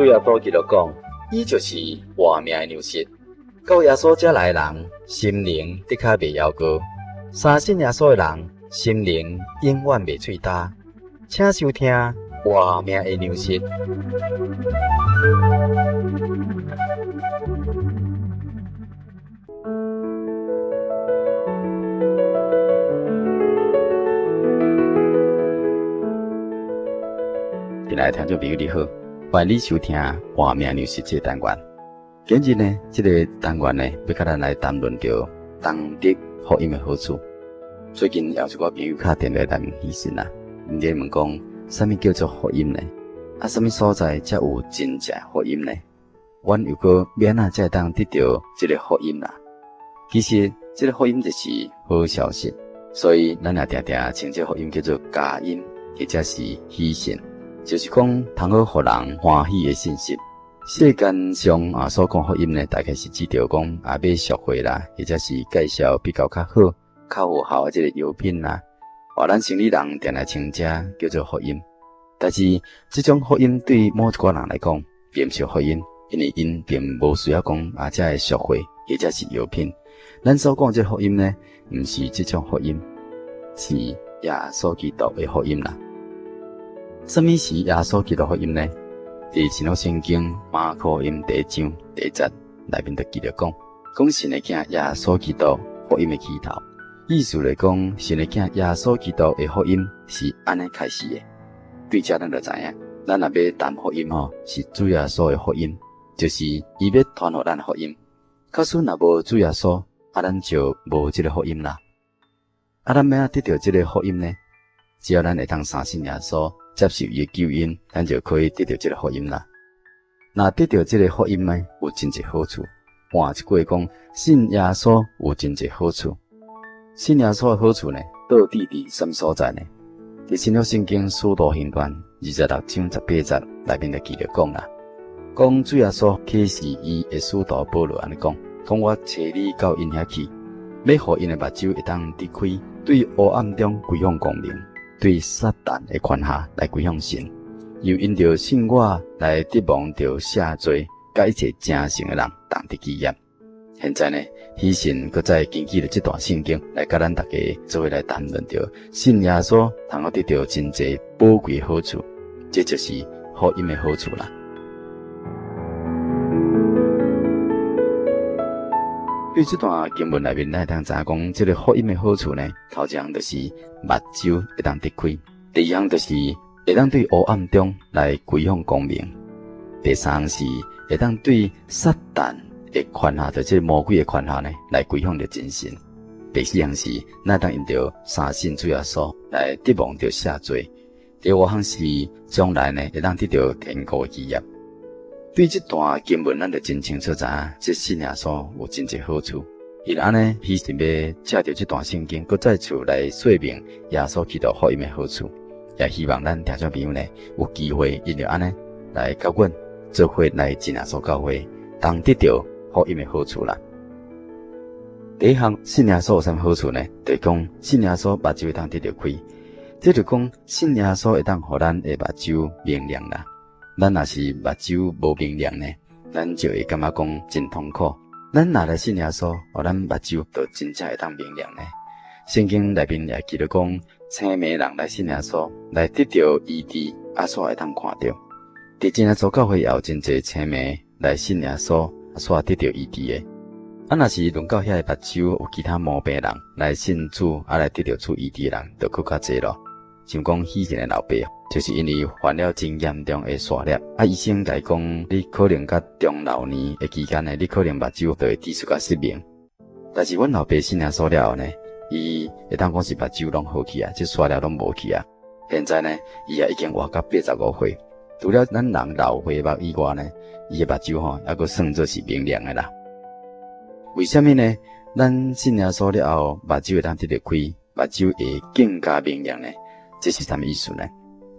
主耶穌基督講，伊就是活命的糧食。到耶穌遮來的人，心靈的確袂枵餓；相信耶穌的人，心靈永遠袂喙焦。請收聽活命的糧食。親愛的聽眾朋友，你好，歡迎你收聽活命糧食這個單元。今日呢，這個單元呢，欲佮咱來談論著同得福音的好處。最近有一寡朋友敲電話來問喜信啊，𪜶咧問講，啥物叫做福音呢？啊，啥物所在才有真正福音呢？阮又閣欲按怎才會當得著這個福音啦？其實，這個福音就是好消息，所以咱也定定稱這個福音叫做佳音，或者是喜訊，就是講通好予人歡喜的信息。世間上啊所講福音呢，大概是指著講啊買俗貨啦，或者是介紹比較較好、較有效的這個藥品啦。啊，咱生理人定定稱這叫做福音，但是這種福音對某一寡人來講，並毋是福音，因為𪜶並無需要講啊這个俗貨或者是藥品。咱所講這福音呢，毋是這種福音，是耶穌基督的福音啦。啥物是耶穌基督福音呢？佇新約聖經馬可福音第一章第一節內面就記著講，講神的囝耶穌基督福音的起頭，意思來講，神的囝耶穌基督的福音是按呢開始的。對這咱就知影，咱若欲談福音吼，是主耶穌的福音，就是伊欲傳予咱的福音。假使若無主耶穌，啊，咱就無這個福音啦。啊，咱欲按怎得著這個福音呢？只要咱會當相信耶穌，接受伊的救恩，咱就可以得著這個福音啦。若得著這個福音呢，有真濟好處。換一句話講，信耶穌有真濟好處。信耶穌的好處呢，到底佇啥物所在呢？佇新約聖經使徒行傳26章18節內面就記著講啦，講主耶穌啟示伊的使徒保羅按呢講，講我差你到𪜶遐去，欲予𪜶的目睭會當得開，對黑暗中歸向光明，對撒旦的權下來歸向神，又因著信我來得蒙著赦罪，佮一切誠誠的人同得基業。現在呢，喜信閣再根據著這段聖經來佮咱大家做伙來談論著信耶穌通好得著真濟寶貴的好處，這就是福音的好處啦。對這段經文內面，咱會當知影講，這個福音的好處呢，頭一項就是目睭會當得開，第二項就是會當對黑暗中來歸向光明，第三項是會當對撒旦的權下，就這個魔鬼的權下呢，來歸向著真神。第四項是，咱會當因著相信主耶穌來得蒙著赦罪。第五項是，將來呢會當得著天國的基業。對這段經文，咱就真清楚知影，這信耶穌有真濟好處。因按呢，喜信欲藉著這段聖經，閣再次來說明耶穌基督福音的好處。也希望咱聽眾朋友呢，有機會因著按呢來佮阮做伙來真耶穌教會，同得著福音的好處啦。第一項信耶穌有啥物好處呢？就是講信耶穌目睭會當得著開，這就講信耶穌會當予咱的目睭明亮啦。咱若是目睭無明亮呢，咱就會感覺講真痛苦。咱若來信耶穌，予咱目睭就真正會當明亮呢。聖經內面也記錄講，青盲人來信耶穌，來得著醫治，啊，煞會當看著。佇真耶穌教會也有真濟青盲來信耶穌，煞得著醫治的。啊，若是論到遐个目睭有其他毛病的人來信主，啊，來得著主醫治的人，就閣較濟咯。像講喜信的老爸，就是因為患了真嚴重的沙粒，啊，醫生共伊講，你可能到中老年的期間呢，你可能目睭就會持續甲失明。但是阮老爸信耶穌了後呢，伊會當講是目睭攏好去啊，這沙粒攏無去啊。現在呢，伊也已經活到85歲，除了咱人老花目以外呢，伊的目睭吼猶閣算做是明亮的啦。為啥物呢？咱信耶穌了後，目睭會當得著開，目睭會更加明亮呢？這是啥物意思呢？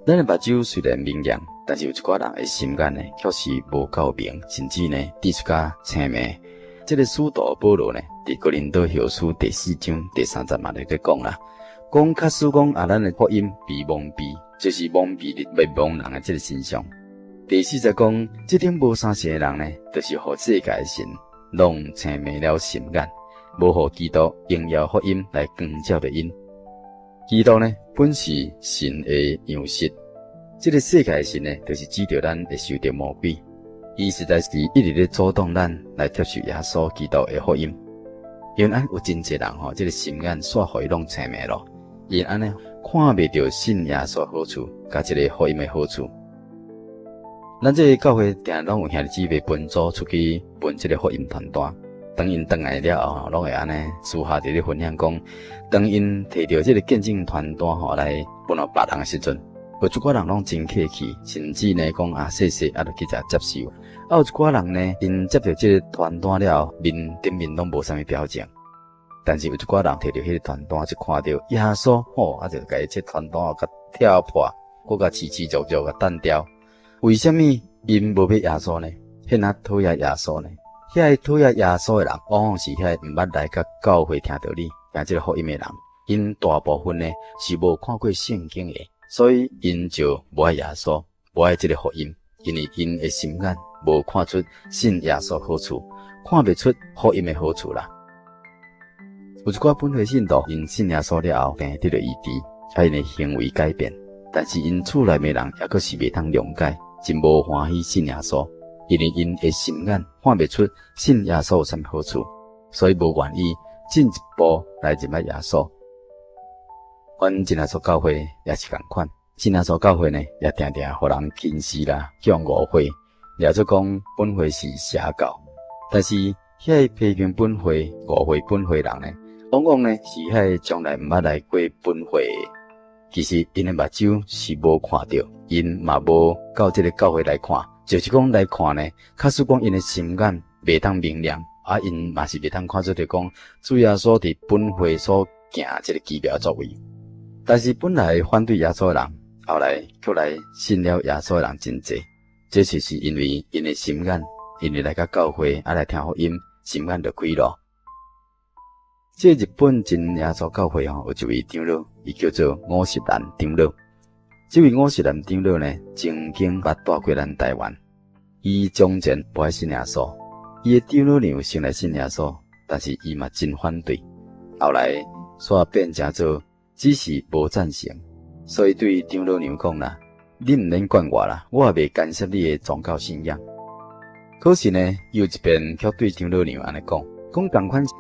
咱的目睭雖然明亮，但是有一寡人的心眼呢，卻是無夠明，甚至呢，跌出甲青盲。這個使徒保羅呢，佇哥林多後書第四章第三節嘛咧講啦，講假使講啊，咱的福音被蒙蔽，就是蒙蔽佇欲蒙人的這個身上。第四節講，這等無相信的人呢，就是予世界的神弄青盲了心眼，無予基督榮耀福音來光照著𪜶。基督呢，本是神的樣式，這个世界的神呢，就是指著咱會受著魔鬼，伊實在是一直咧阻擋咱來接受耶穌基督的福音。因為按有真濟人吼，這个心眼煞予伊弄青盲咯，𪜶按呢看袂著信耶穌好處，佮這个福音的好處。咱這个教會定攏有兄弟姊妹分組出去分這个福音傳單。當𪜶轉來了後，攏會按呢私下佇咧分享講，當𪜶提著這个見證傳單吼來分予別人的時陣，有一寡人攏真客氣，甚至呢講啊謝謝，啊就去接受。啊有一寡人呢，𪜶接著這个傳單了後，面頂面攏無啥物表情。但是有一寡人提著彼个傳單，一看著耶穌吼，啊就共這傳單共跳破，閣共刺刺肉肉共擲掉。為啥物𪜶無欲耶穌呢？彼若討厭耶穌呢？遐个討厭耶穌的人，往往是遐个毋捌來佮教會聽道理、聽這个福音的人。𪜶大部分呢是無看過聖經的，所以𪜶就無愛耶穌，無愛這个福音，因為𪜶的心眼無看出信耶穌好處，看袂出福音的好處啦。有一寡本會信徒，𪜶信耶穌了後，病得著醫治，啊𪜶的行為改變，但是𪜶厝內的人猶閣是袂當諒解。真無歡喜信耶穌，因為𪜶的心眼看袂出信耶穌有啥物好處，所以無願意進一步來認捌耶穌。阮真耶穌教會也是仝款，真耶穌教會呢也定定予人輕視啦，叫人誤會，掠做講本會是邪教。但是遐个批評本會、誤會本會人呢，往往呢是遐个從來毋捌來過本會的。其實𪜶的目睭是無看著，𪜶嘛無到這个教會來看，就是講來看呢，假使講𪜶的心眼袂當明亮，啊，𪜶嘛是袂當看出著講主耶穌佇本會所行這个奇妙作為。但是本來反對耶穌的人，後來卻來信了耶穌的人真濟，這就是因為𪜶的心眼，因為來到教會啊來聽福音，心眼就開咯。這日本真耶穌教會吼，有一位長老，伊叫做五十嵐長老。這位五十嵐長老呢，曾經捌蹛過咱台灣。伊從前無愛信耶穌，伊的丈母娘先來信耶穌，但是伊嘛真反對。後來煞變成做只是無贊成，所以對丈母娘講啦：你毋免管我啦，我也袂干涉你的宗教信仰。可是呢，又一邊卻對丈母娘按呢講，講仝款是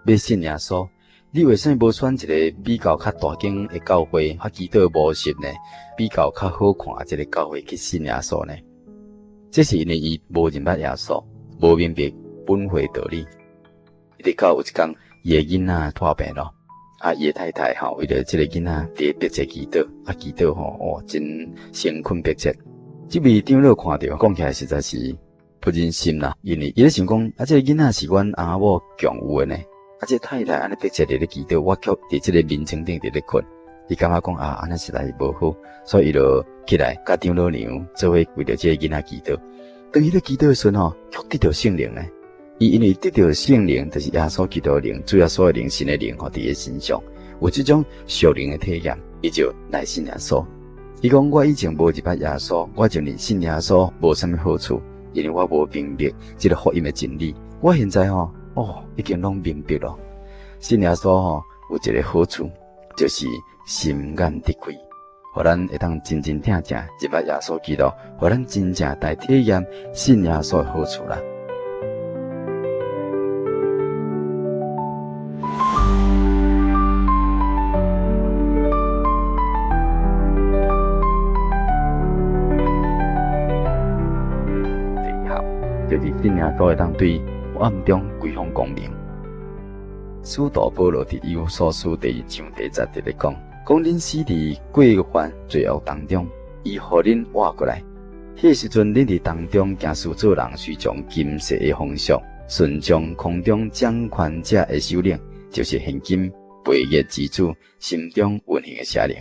欲信耶穌，你為啥物無選一个比較較大間的教會，較祈禱模式呢？比較較好看的這个教會去信耶穌呢？這是因為伊無認捌耶穌，無明白本會道理。一直到有一工，伊的囡仔破病咯，啊，伊的太太吼，為著這个囡仔佇迫切祈禱，啊，祈禱吼，哦，真誠懇迫切。這位長老看著，講起來實在是不忍心啦，因為伊咧想講，啊，這个囡仔是阮翁仔某共有的呢。啊！這太太按呢迫切佇咧祈禱，我卻佇這个眠床頂佇咧睏。伊感覺講啊，按呢實在是無好，所以伊就起來佮丈母娘做伙為著這个囡仔祈禱。當伊咧祈禱的時陣吼，卻得著聖靈呢。伊因為得著聖靈，就是耶穌基督的靈、主耶穌的靈、神的靈吼，佇伊身上有這種屬靈的體驗，伊就來信耶穌。伊講我以前無認捌耶穌，我就認信耶穌無啥物好處，因為我無明白這个福音的真理。我現在吼。哦，已經攏明白咯。信耶穌吼有一个好處，就是心眼得開，予咱會當真真正正認捌耶穌基督，予咱真正來體驗信耶穌的好處啦。第二項就是信耶穌會當對黑暗中歸向光明。使徒保羅佇以弗所書第二章第一節佇咧講，講恁死佇過犯罪惡當中，伊予恁活過來。彼時陣，恁佇當中行事做人，隨從今世的風俗，順從空中掌權者的首領，就是現今悖逆之子心中運行的邪靈。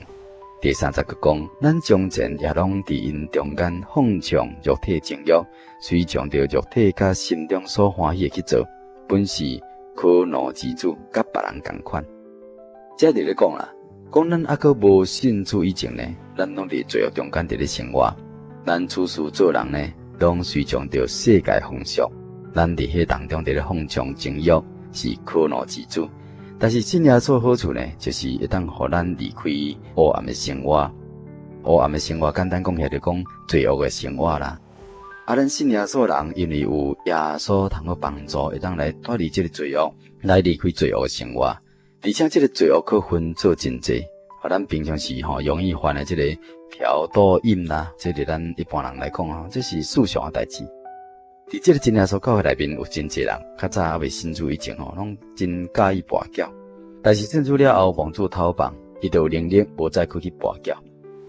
第三節閣講，咱從前也攏佇𪜶中間放縱肉體情欲，隨從著肉體佮心中所歡喜的去做，本是可怒之子，佮別人仝款。這佇咧講啦，講咱猶閣無信主以前呢，咱攏佇罪惡中間佇咧生活。咱處事做人呢，攏隨從著世界風俗。咱佇彼當中佇咧放縱情慾，是可怒之主。但是信耶穌好處呢，就是會當予咱離開黑暗的生活。黑暗的生活簡單講起來就講罪惡的生活啦。啊，咱信耶穌人，因為有耶穌通好幫助，會當來脫離這个罪惡，來離開罪惡的生活。而且這个罪惡可分做真濟，予咱平常時吼容易犯的這个嫖賭飲啦，這個咱一般人來講吼，這是世俗的代誌。佇這个真耶穌教會內面有真濟人，較早猶未信主以前吼，攏真佮意跋筊。但是信主了後，蒙主透放，伊就有能力無再閣去跋筊。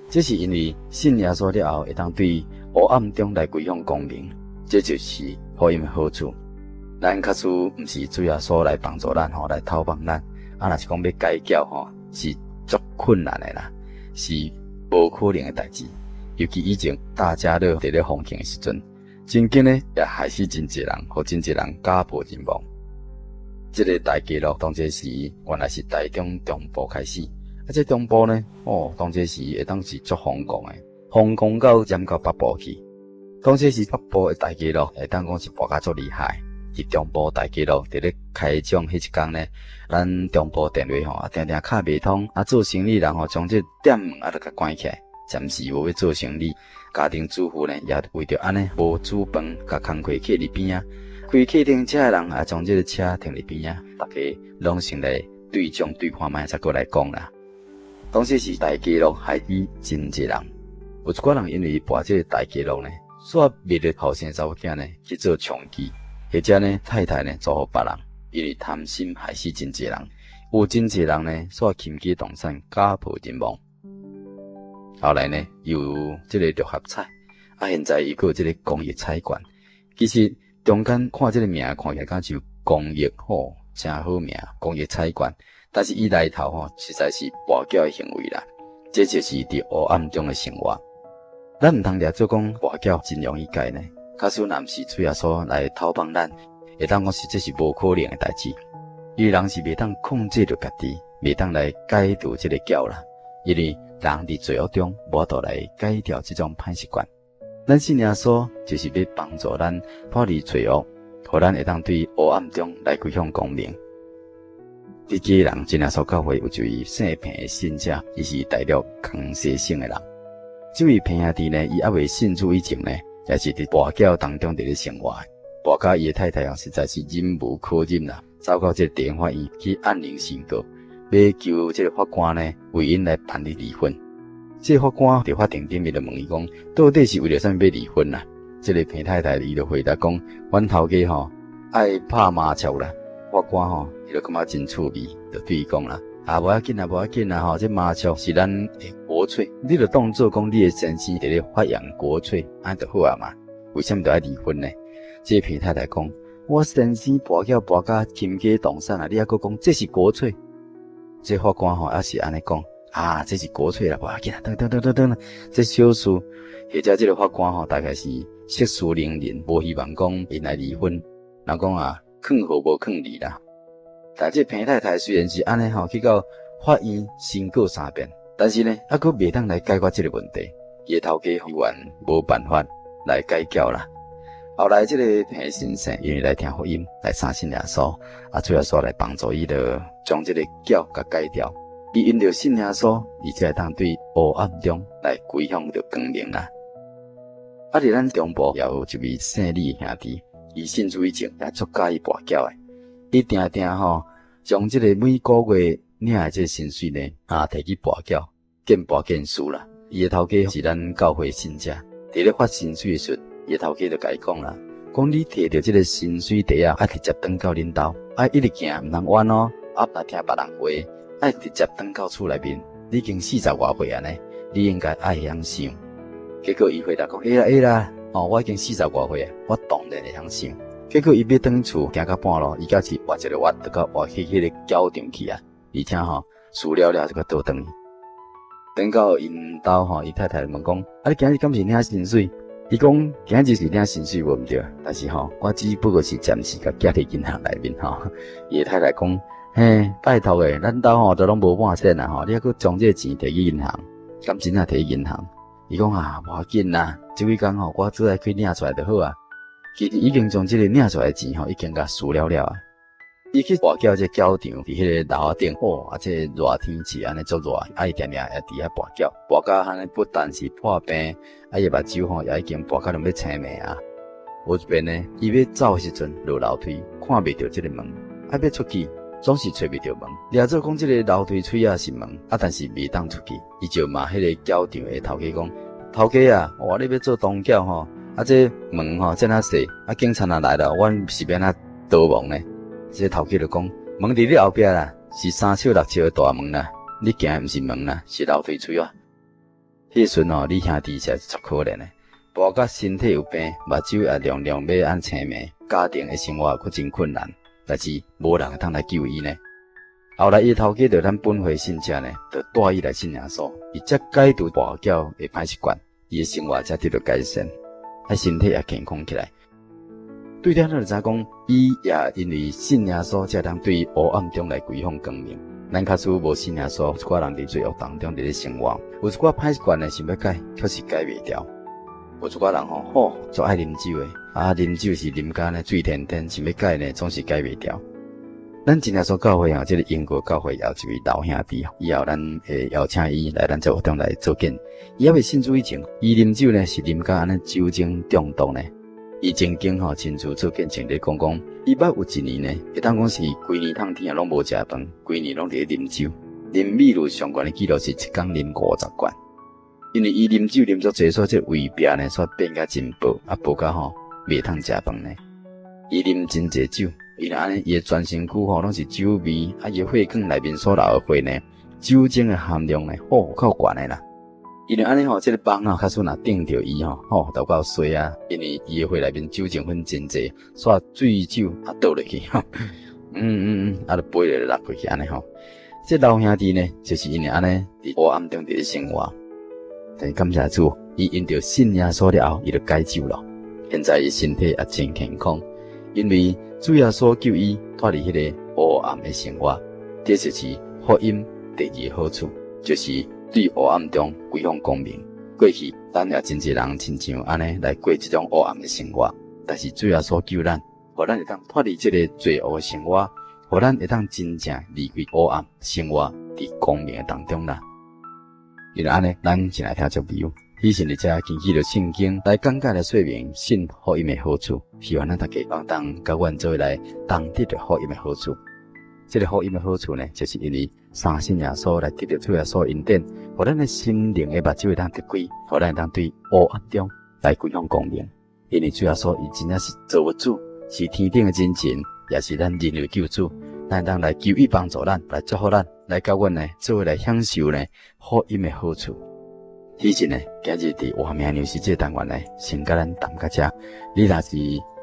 這是因為信耶穌了後，會當對黑暗中來歸向光明，這就是福音的好處。咱假使毋是主耶穌來幫助咱吼，來透放咱，啊，若是講欲改筊吼，是足困難的啦，是無可能的代誌。尤其以前大家樂佇咧風行的時陣，真緊呢也害死真濟人，予真濟人家破人亡。這个大家樂當這時原來是台中中部開始，啊，這中部呢，哦，當這時會當是足風光的，風光到染到北部去。當這時北部的大家樂會當講是跋甲足厲害。佇中部大家樂佇咧開張彼一工呢，咱中部電話吼啊，定定敲袂通，啊做生理人吼將這店門啊都共關起來，暫時無欲做生理。家庭主婦呢也為著按呢無煮飯，共工課徛佇邊仔，開客廳車的人也將這个車停佇邊仔，逐家攏先來對賬對看覓，才閣來講啦。當時是大家樂害死真濟人，有一寡人因為跋這个大家樂呢，煞賣著後生查某囝呢去做娼妓。或者呢，太太呢租予別人，因為貪心害死真濟人。有真濟人呢，煞傾家蕩產，家破人亡。後來呢，又有這个六合彩，啊，現在又閣有這个公益彩券。其實中間看這个名，看起來敢像公益吼，誠好名，公益彩券。但是伊內頭吼，實在是跋筊的行為啦。這就是佇黑暗中的生活。咱毋通掠做講跋筊真容易改呢。假使若毋是主耶穌來透放咱，會當講是這是無可能的代誌。因為人是袂當控制著家己，袂當來改除這个筊啦。因為人佇罪惡中無法度來改掉這種歹習慣。咱信耶穌就是欲幫助咱脫離罪惡，予咱會當對黑暗中來歸向光明。佇基隆真耶穌教會有一位姓彭的信者，伊是大陸江西省的人。這位彭兄弟呢，伊猶未信主以前呢，也是佇跋筊當中佇咧生活，跋甲伊的太太啊，實在是忍無可忍啦，走到這个地方法院去按鈴申告，欲求這个法官呢為𪜶來辦理離婚。這个法官佇法庭頂面就問伊講，到底是為著啥物欲離婚啊？這个彭太太伊就回答講，阮頭家吼愛拍麻將啦。法官吼伊就感覺真趣味，就對伊講啦。啊，無要緊啦，無要緊啦，吼！這麻將是咱的國粹，你就當做講你的先生佇咧發揚國粹，按呢就好啊嘛。為啥物著愛離婚呢？這個彭太太講，我先生跋筊跋甲傾家蕩產啊，你猶閣講這是國粹？這法官吼也是按呢講，啊，這是國粹啦，無要緊啦，轉轉轉轉轉，這小事，或者這个法官吼大概是息事寧人，無希望講𪜶來離婚，人講啊，勸和無勸離啦。但這彭太太雖然是按呢吼去到法院申告三遍，但是呢，猶閣袂當來解決這个問題，伊的頭家猶原無辦法來解決啦。後來這個彭先生因為來聽福音，來相信耶穌，啊，主耶穌來幫助伊，就將這个筊共改掉。伊因著信耶穌，伊才會當對黑暗中來歸向著光明啦。啊，佇咱中部也有一位姓李的兄弟，伊信主以前也足佮意跋筊的。伊定定吼，將這个每个月領的這个薪水呢，啊，提去跋筊，見跋見輸啦。伊的頭家是咱教會信者，佇咧發薪水的時陣，伊的頭家就共伊講啦，講你提著這个薪水袋仔，愛直接轉到恁兜，愛一直行，毋通彎哦，啊，若聽別人話，愛直接轉到厝內面。你已經四十外歲啊呢，你應該愛會曉想。結果伊回答講，會啦會啦，哦，我已經四十外歲啊，我當然會曉想。結果伊欲轉厝，行到半路，伊敢是倚一个彎，就共倚去彼个筊場去啊！而且吼，輸了了就閣倒轉去。轉到𪜶兜吼，伊太太問講：啊，你今日敢是領薪水？伊講今日是領薪水無毋對，但是吼，我只不過是暫時共寄佇銀行內面吼。伊的太太講：嘿，拜託的，咱兜吼都攏無半仙啊吼，你猶閣將這个錢提去銀行，敢真正提去銀行？伊講啊，無要緊啦，這幾工吼，我做來去領出來就好啊。其實已經將這個領出來的錢吼，已經共輸了了啊。伊去跋筊這個轎場，佇彼個樓仔頂，哦，啊，這個熱天氣按呢足熱，啊，伊定定會佇遐跋筊，跋甲按呢不但是破病，啊，伊目睭吼也已經跋甲攏欲青盲啊。有一遍呢，伊欲走的時陣落樓梯，看袂著這個門，啊，欲出去總是揣袂著門。掠做講這個樓梯喙仔是門，啊，但是袂當出去。伊就罵彼個轎場的頭家講：頭家啊，哇，你欲做當轎吼，啊，這門吼這爾細，啊，警察若來了，阮是欲按怎逃亡呢？這個頭家就講：門佇你後壁啦，是3尺6尺的大門啦，你行的毋是門啦，是樓梯喙仔。彼時陣吼，你兄弟實在是足可憐的，跋甲身體有病，目睭也量量欲按青盲，家庭的生活閣真困難，但是無人會當來救伊呢。後來伊頭家就咱本會信者呢，就帶伊來信耶穌，伊才解除跋筊的歹習慣，伊的生活才得到改善，啊，身體也健康起來。對了，咱就知影講，伊也因為信耶穌，才通對黑暗中來歸向光明。咱假使無信耶穌，一寡人佇罪惡當中佇咧生活，有一寡歹習慣呢，想欲改，卻是改袂掉。有一寡人吼，吼，足愛啉酒的，啊，啉酒是啉甲呢醉天天，想欲改呢，總是改袂掉。咱真耶穌教會啊，這個英國教會也有一位老兄弟，以後咱會邀請伊來咱節目中來做見。伊猶未信主以前，伊啉酒呢是啉甲按呢酒精中毒呢。伊曾經吼親自做見證咧講講，伊捌有一年呢，會當講是規年冬天啊攏無食飯，規年攏佇咧啉酒，啉米露上懸的記錄是一工啉50罐。因為伊啉酒啉足濟，所以這個胃壁呢，煞變甲真薄，啊薄甲吼袂通食飯呢。伊啉真濟酒，因為按呢，伊的全身軀吼攏是酒味，啊伊的血管內面所流的血呢，酒精的含量呢，吼夠懸的啦。因為按呢吼，這個蠓仔假使若叮著伊吼，吼就夠衰啊！因為伊的血內面酒精分真濟，煞醉酒啊倒落去，啊就飛落落過去按呢吼。這老兄弟呢，就是因為按呢，佇黑暗中佇咧生活。但是感謝主，伊因著信耶穌了後，伊就改酒了。現在伊身體也真健康，因為主耶穌救伊脫離彼個黑暗的生活。這就是福音第二個好處，就是對黑暗中歸向光明。過去咱也真濟人親像按呢來過這種黑暗的生活，但是主耶穌救咱，予咱會當脫離這個罪惡的生活，予咱會當真正離開黑暗生活，佇光明的當中啦。因為按呢，咱先來聽這朋友，以前佇遮根據著聖經來講解來說明信福音的好處，希望咱大家會當佮阮做伙來同得著福音的好處。這個福音的好處呢，就是因為相信耶穌來得著主耶穌恩典，予咱的心靈的目睭會當得開，予咱會當對黑暗中來歸向光明。因為主耶穌伊真正是造物主，是天頂的真神，也是咱人類救主，咱會當來求伊幫助咱，來祝福咱，來佮阮呢做伙來享受呢福音的好處。彼陣呢，今日佇活命糧食這個單元呢，先佮咱談到這。你若是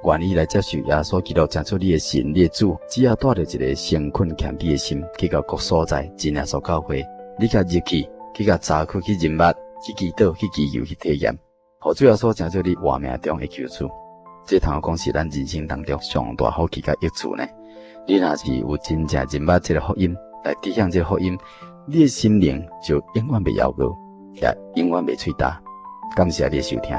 願意來接受耶穌基督，成做你的神、你的主，只要帶著一个誠懇謙卑的心，去到各所在真耶穌教會，你共入去，去共查考去認捌，去祈禱、去祈求、去體驗，予主耶穌成做你活命中的救主。這通講是咱人生當中上大福氣佮益處呢。你若是有真正認捌這个福音，來得享這个福音，你的心靈就永遠袂枵餓，也永遠袂喙焦。感謝你的收聽。